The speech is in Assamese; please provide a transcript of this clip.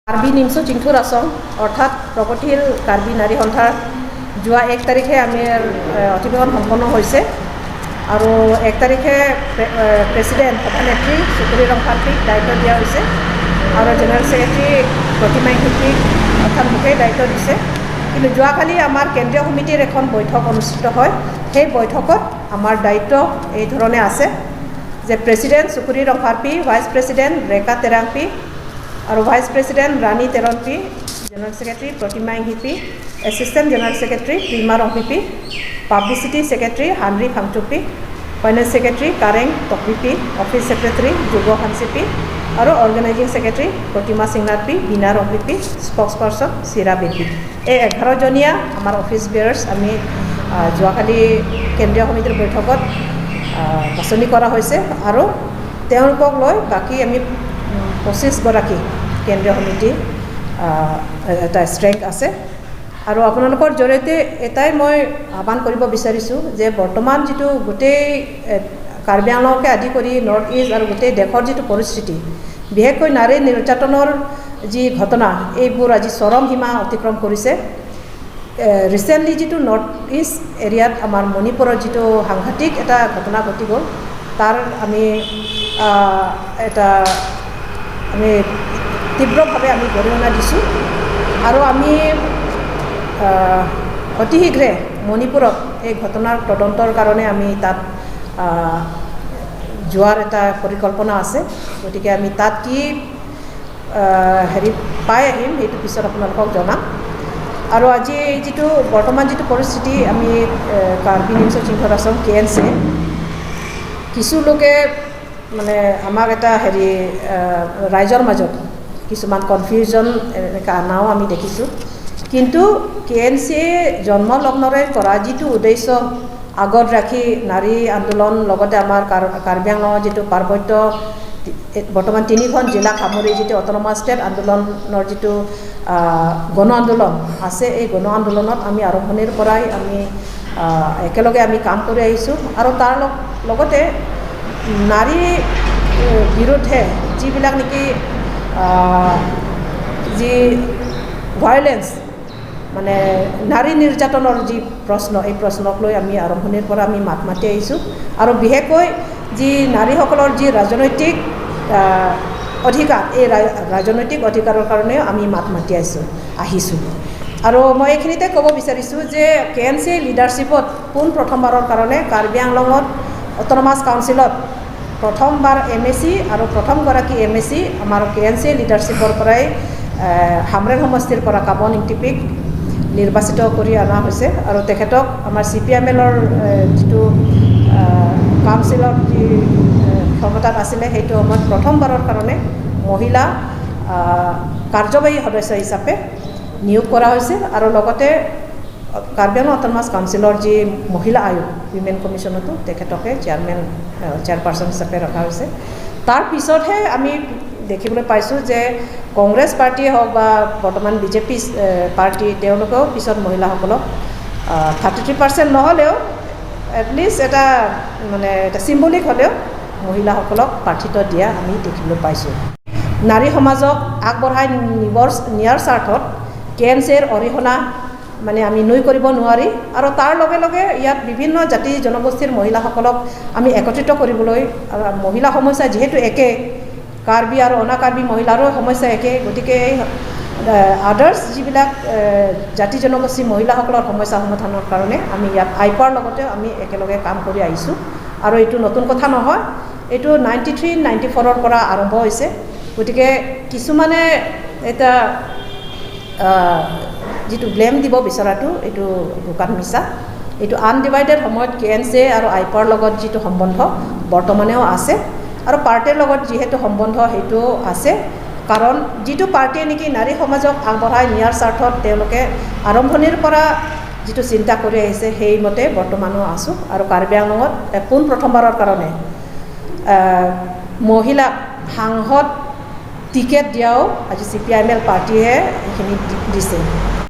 কাৰ্বি নিমচু চিংথুৰ আছং, অৰ্থাৎ প্ৰগতিশীল কাৰ্বি নাৰী সন্থাৰ যোৱা 1 তাৰিখে আমি অধিৱেশন সম্পন্ন হৈছে আৰু 1 তাৰিখে প্ৰেচিডেণ্ট, সভানেত্ৰী চুকুৰী ৰংফাৰপিক দায়িত্ব দিয়া হৈছে আৰু জেনেৰেল ছেক্ৰেটাৰী প্ৰতিমা ইংহিপিক, অৰ্থাৎ মোকেই দায়িত্ব দিছে। কিন্তু যোৱাকালি আমাৰ কেন্দ্ৰীয় সমিতিৰ এখন বৈঠক অনুষ্ঠিত হয়। সেই বৈঠকত আমাৰ দায়িত্ব এই ধৰণে আছে যে president Sukuri Rongpharpi, vice president Reka Terangpi আৰু vice president Rani Teronpi, general secretary Pratima Inghipi, assistant general secretary Prima Rongpipi, publicity secretary Hanri Phangchopi, finance secretary Kareng Tokbipi, office secretary Jug Hansepi আৰু organising secretary Pratima Singnarpi, Bina Rongpipi, spokesperson Sira Beypi. এই 11জনীয়া আমাৰ অফিচ বেয়াৰ্ছ আমি যোৱাকালি কেন্দ্ৰীয় সমিতিৰ বৈঠকত বাছনি কৰা হৈছে আৰু তেওঁলোকক লৈ বাকী আমি 25গৰাকী কেন্দ্ৰীয় সমিতি এটা ষ্ট্ৰেংথ আছে। আৰু আপোনালোকৰ জৰিয়তে এটাই মই আহ্বান কৰিব বিচাৰিছোঁ যে বৰ্তমান যিটো গোটেই কাৰ্বি আংলঙকে আদি কৰি নৰ্থ ইষ্ট আৰু গোটেই দেশৰ যিটো পৰিস্থিতি, বিশেষকৈ নাৰী নিৰ্যাতনৰ যি ঘটনা, এইবোৰ আজি চৰম সীমা অতিক্ৰম কৰিছে। ৰিচেণ্টলি যিটো নৰ্থ ইষ্ট এৰিয়াত আমাৰ মণিপুৰত যিটো সাংঘাতিক এটা ঘটনা ঘটি গ'ল, তাৰ আমি এটা আমি তীব্ৰভাৱে আমি গৰিহণা দিছোঁ আৰু আমি অতি শীঘ্ৰে মণিপুৰত এই ঘটনাৰ তদন্তৰ কাৰণে আমি তাত যোৱাৰ এটা পৰিকল্পনা আছে। গতিকে আমি তাত কি হেৰি পাই আহিম, সেইটো পিছত আপোনালোকক জনাম। আৰু আজি এই যিটো বৰ্তমান যিটো পৰিস্থিতি, আমি Karbi Nimso Chingthur Asong K N C, কিছু লোকে মানে আমাক এটা হেৰি ৰাইজৰ মাজত কিছুমান কনফিউজন এনেকৈ আনাও আমি দেখিছোঁ। কিন্তু কে এন চিয়ে জন্মলগ্নৰে পৰা যিটো উদ্দেশ্য আগত ৰাখি নাৰী আন্দোলন, লগতে আমাৰ কাৰ্বি আংলঙৰ যিটো পাৰ্বত্য, বৰ্তমান তিনিখন জিলাক সামৰি যিটো অট'নমাছ ষ্টেট আন্দোলনৰ যিটো গণ আন্দোলন আছে, এই গণ আন্দোলনত আমি আৰম্ভণিৰ পৰাই আমি একেলগে আমি কাম কৰি আহিছোঁ। আৰু তাৰ লগতে নাৰী বিৰুদ্ধে যিবিলাক নেকি যি ভায়লেঞ্চ, মানে নাৰী নিৰ্যাতনৰ যি প্ৰশ্ন, এই প্ৰশ্নক লৈ আমি আৰম্ভণিৰ পৰা আমি মাত মাতি আহিছোঁ। আৰু বিশেষকৈ যি নাৰীসকলৰ যি ৰাজনৈতিক অধিকাৰ, এই ৰাজনৈতিক অধিকাৰৰ কাৰণেও আমি মাত মাতি আহিছোঁ। আৰু মই এইখিনিতে ক'ব বিচাৰিছোঁ যে কে এন চি লিডাৰশ্বিপত পোনপ্ৰথমবাৰৰ কাৰণে কাৰ্বি আংলঙত অট'নমাছ কাউন্সিলত প্ৰথমবাৰ এম এ চি আৰু প্ৰথমগৰাকী এম এ চি আমাৰ কে এন চি লিডাৰশ্বিপৰ পৰাই হামৰেণ সমষ্টিৰ পৰা কাবন ইংটিপিক নিৰ্বাচিত কৰি অনা হৈছে। আৰু তেখেতক আমাৰ চি পি এম এলৰ যিটো কাউন্সিলৰ যি ক্ষমতাত আছিলে, সেইটো সময়ত প্ৰথমবাৰৰ কাৰণে মহিলা কাৰ্যবাহী সদস্য হিচাপে নিয়োগ কৰা হৈছে। আৰু লগতে কাৰ্বি আংলং অট'নমাছ কাউন্সিলৰ যি মহিলা আয়োগ, উইমেন কমিশ্যনতো তেখেতকে চেয়াৰপাৰ্চন হিচাপে ৰখা হৈছে। তাৰ পিছতহে আমি দেখিবলৈ পাইছোঁ যে কংগ্ৰেছ পাৰ্টীয়ে হওক বা বৰ্তমান বিজেপি পাৰ্টি, তেওঁলোকেও পিছত মহিলাসকলক 33% নহ'লেও এটলিষ্ট এটা মানে এটা চিম্বলিক হ'লেও মহিলাসকলক প্ৰাৰ্থিত্ব দিয়া আমি দেখিবলৈ পাইছোঁ। নাৰী সমাজক আগবঢ়াই নিয়াৰ স্বাৰ্থত কে এন চিৰ অৰিহণা মানে আমি নুই কৰিব নোৱাৰি। আৰু তাৰ লগে লগে ইয়াত বিভিন্ন জাতি জনগোষ্ঠীৰ মহিলাসকলক আমি একত্ৰিত কৰিবলৈ, আৰু মহিলা সমস্যা যিহেতু একে, কাৰ্বি আৰু অনা কাৰ্বি মহিলাৰো সমস্যা একে, গতিকে এই আদাৰ্ছ যিবিলাক জাতি জনগোষ্ঠীৰ মহিলাসকলৰ সমস্যা সমাধানৰ কাৰণে আমি ইয়াত আইপাৰ লগতেও আমি একেলগে কাম কৰি আহিছোঁ। আৰু এইটো নতুন কথা নহয়, এইটো 93 94ৰ পৰা আৰম্ভ হৈছে। গতিকে কিছুমানে এটা যিটো ব্লেম দিব বিচৰাটো, এইটো গোকাট মিছা। এইটো আনডিভাইডেড সময়ত কে এন চি আৰু আইপাৰ লগত যিটো সম্বন্ধ বৰ্তমানেও আছে আৰু পাৰ্টীৰ লগত যিহেতু সম্বন্ধ সেইটো আছে, কাৰণ যিটো পাৰ্টীয়ে নেকি নাৰী সমাজক আগবঢ়াই নিয়াৰ স্বাৰ্থত তেওঁলোকে আৰম্ভণিৰ পৰা যিটো চিন্তা কৰি আহিছে, সেইমতে বৰ্তমানো আছোঁ। আৰু কাৰ্বি আংলঙত পোনপ্ৰথমবাৰৰ কাৰণে মহিলাক সাংসদ টিকেট দিয়াও আজি C P I am L পাৰ্টীয়ে এইখিনি দিছে।